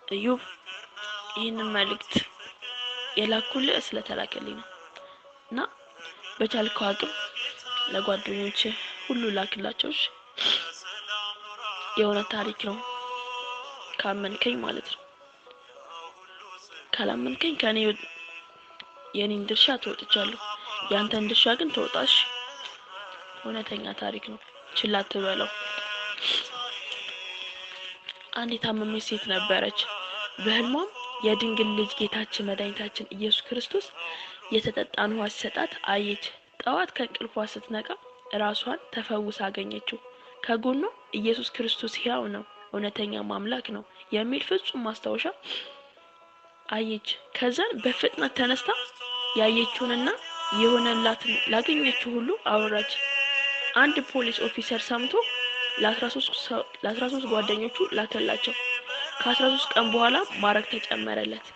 እዩብ፣ ይህንን መልእክት የላኩልህ ስለተላከልኝ ነው እና በቻልከው አቅም ለጓደኞች ሁሉ ላክላቸው። እሺ? የሆነ ታሪክ ነው፣ ካመንከኝ ማለት ነው። ካላመንከኝ ከኔ የኔን ድርሻ ተወጥቻለሁ፣ ያንተን ድርሻ ግን ተወጣሽ። እውነተኛ ታሪክ ነው፣ ችላ አትበለው። አንድ የታመመች ሴት ነበረች። በህልሟም የድንግል ልጅ ጌታችን መድኃኒታችን ኢየሱስ ክርስቶስ የተጠጣን ውሃ ሲሰጣት አየች። ጠዋት ከእንቅልፏ ስትነቃ ራሷን ተፈውሳ አገኘችው። ከጎኗ ኢየሱስ ክርስቶስ ሕያው ነው፣ እውነተኛ አምላክ ነው የሚል ፍጹም ማስታወሻ አየች። ከዛን በፍጥነት ተነስታ ያየችውንና የሆነላትን ላገኘችው ሁሉ አወራች። አንድ ፖሊስ officer ሰምቶ ለ13 ጓደኞቹ ላከላቸው። ከ13 ቀን በኋላ ማዕረግ ተጨመረለት።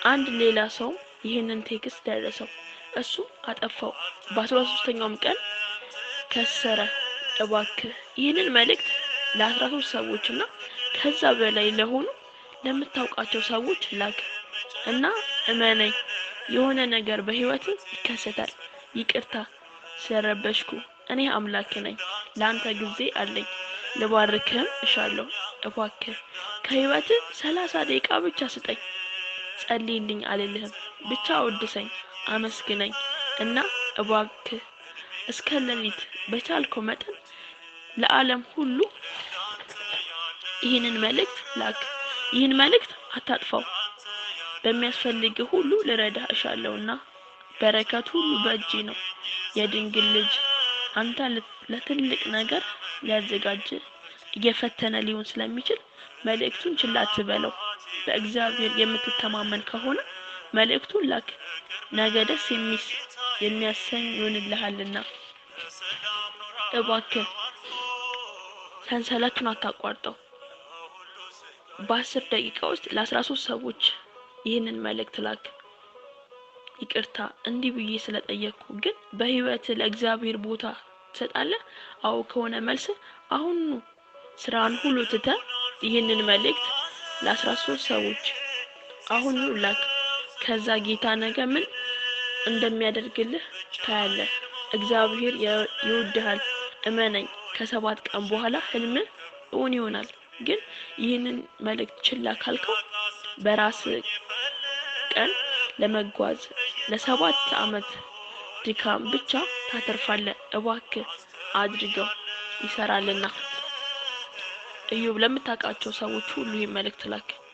አንድ ሌላ ሰው ይህንን text ደረሰው፣ እሱ አጠፋው። በ13ኛውም ቀን ከሰረ። እባክህ ይህንን መልእክት ለ13 ሰዎች እና ከዛ በላይ ለሆኑ ለምታውቃቸው ሰዎች ላክ እና እመነኝ የሆነ ነገር በህይወት ይከሰታል። ይቅርታ ስለረበሽኩ፣ እኔ አምላክ ነኝ። ለአንተ ጊዜ አለኝ፣ ልባርክህም እሻለሁ። እባክህ ከህይወትህ 30 ደቂቃ ብቻ ስጠኝ። ጸልይልኝ አልልህም፣ ብቻ አወድሰኝ፣ አመስግነኝ እና እባክህ እስከ ሌሊት በቻልከው መጠን ለዓለም ሁሉ ይህንን መልእክት ላክ። ይህን መልእክት አታጥፋው። በሚያስፈልግህ ሁሉ ልረዳህ እሻለሁና በረከት ሁሉ በእጄ ነው። የድንግል ልጅ አንተ ለትልቅ ነገር ሊያዘጋጅ እየፈተነ ሊሆን ስለሚችል መልእክቱን ችላ አትበለው። በእግዚአብሔር የምትተማመን ከሆነ መልእክቱን ላክ። ነገ ደስ የሚያሰኝ ይሆንልሃልና። እባክህ ሰንሰለቱን አታቋርጠው። በ10 ደቂቃ ውስጥ ለ13 ሰዎች ይህንን መልእክት ላክ። ይቅርታ እንዲህ ብዬ ስለጠየቅኩ፣ ግን በህይወት ለእግዚአብሔር ቦታ ትሰጣለህ? አዎ ከሆነ መልስ አሁኑ ስራን ሁሉ ትተህ ይህንን መልእክት ለ13 ሰዎች አሁኑ ላክ። ከዛ ጌታ ነገ ምን እንደሚያደርግልህ ታያለህ። እግዚአብሔር ይወድሃል፣ እመነኝ። ከ7 ቀን በኋላ ህልምህ እውን ይሆናል። ግን ይህንን መልእክት ችላ ካልከው በራስ ቀን ለመጓዝ ለ7 ዓመት ድካም ብቻ ታተርፋለህ። እባክህ አድርገው፣ ይሰራልና። እዩብ፣ ለምታውቃቸው ሰዎች ሁሉ ይህን መልእክት ላክ።